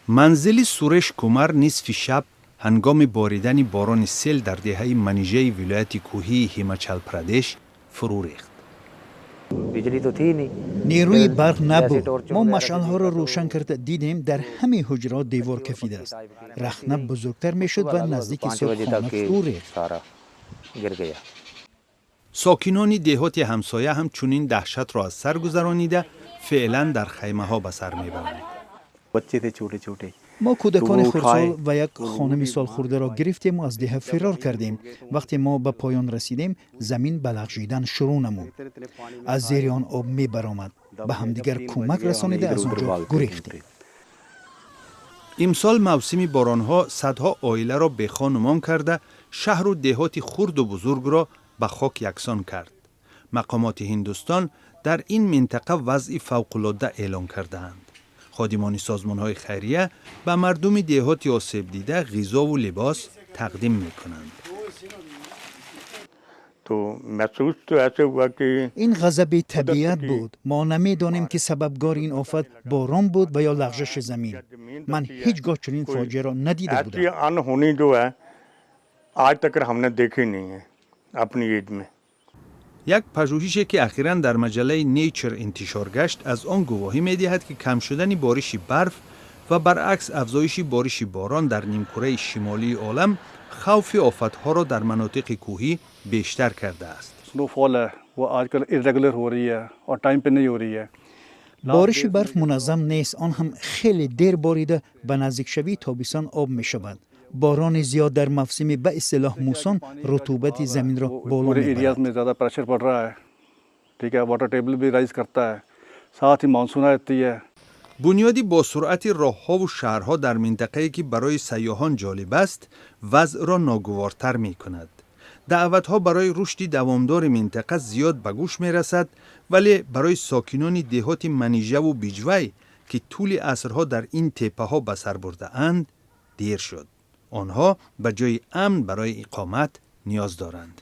Манзили Суреш Кумар нисфи шаб ҳангоми боридани борони сел дар деҳаи Манижаи вилояти кӯҳии Ҳимачал Прадеш фурӯ рехт. Нерӯи барқ набуд. Мо машъалҳоро рӯшан карда дидем, дар ҳамаи ҳуҷраҳо девор кафидааст. Рахна бузургтар мешуд ва наздики 3 хона фурӯ рехт. Сокинони деҳоти ҳамсоя ҳам чунин даҳшатро аз сар гузаронида, феълан дар хаймаҳо ба сар мебаранд. Мо кӯдакони хурдсол ва як хонуми солхӯрдаро гирифтему аз деҳа фирор кардем. Вақте мо ба поён расидем, замин ба лағжидан шурӯъ намуд, аз зери он об мебаромад. Ба ҳамдигар кӯмак расонида, аз он ҷо гурехтем. Имсол мавсими боронҳо садҳо оиларо бехонумон карда, шаҳру деҳоти хурду бузургро ба хок яксон кард. Мақомоти Ҳиндустон дар ин минтақа вазъи фавқулодда эълон кардаанд. Ходимони созмонҳои хайрия ба мардуми деҳоти осебдида ғизову либос тақдим мекунанд. तो महसूस तो ऐसे हुआ कि Ин ғазаби табиат буд. Мо намедонем, ки сабабгори ин офат борон буд ва ё лағжаши замин. Ман ҳеҷ гоҳ чунин фоҷиаро надида ऐसी будам. अनहोनी जो है, आज तक हमने देखी नहीं है अपनी एज में। Як пажӯҳише, ки ахиран дар маҷаллаи Nature интишор гашт, аз он гувоҳӣ медиҳад, ки кам шудани бориши барф ва баръакс афзоиши бориши борон дар нимкураи шимолии олам хавфи офатҳоро дар манотиқи кӯҳӣ бештар кардааст. Snowfall है, वो आजकल इरेगुलर हो रही है और टाइम पे नहीं हो रही है। Бориши барф муназзам нест, он ҳам хеле дер борида, ба наздикшавии тобистон об мешавад. Борони зиёд дар мавсими ба истилоҳ муссон рутубати заминро боло पूरे एरियाज мебарад. में ज़्यादा प्रेशर पड़ रहा है, ठीक है, वाटर टेबल भी राइज करता है, साथ ही मानसून आती है। Бунёди босуръати роҳҳову шаҳрҳо дар минтақае, ки барои сайёҳон ҷолиб аст, вазъро ногувортар мекунад. Даъватҳо барои рушди давомдори минтақа зиёд ба гӯш мерасад, вале барои сокинони деҳоти Манижаву Биҷвай, ки тӯли асрҳо дар ин теппаҳо ба сар бурдаанд, дер шуд. Онҳо ба ҷои амн барои иқомат ниёз доранд.